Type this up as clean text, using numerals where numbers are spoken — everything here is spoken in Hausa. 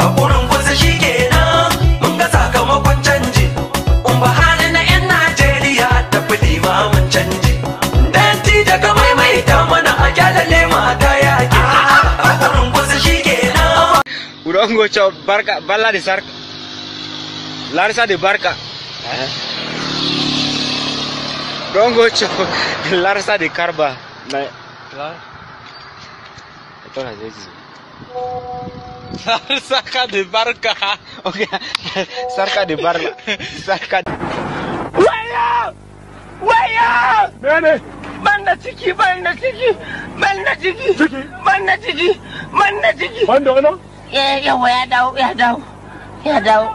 Hakurin kusa shi kenan mun ga sakamakon canji. Buhari na 'yan Najeriya tafi limamin canji. Danti daga maimaita mana a kyalale mata yaƙi. Hakurin kusa shi kenan. We don go chop barka balla de sarka. Larsa de barka. Don go chop larsa de karba. Na. Sarka de barka. Okay. Sarka de barla. Sarka. Waya! Waya! Mene? Ban da ciki, ban da ciki, ban da ciki, Ciki? ban da ciki, ban da ciki. Ban da wannan? Eh, yawa ya dawo, ya dawo, ya dawo.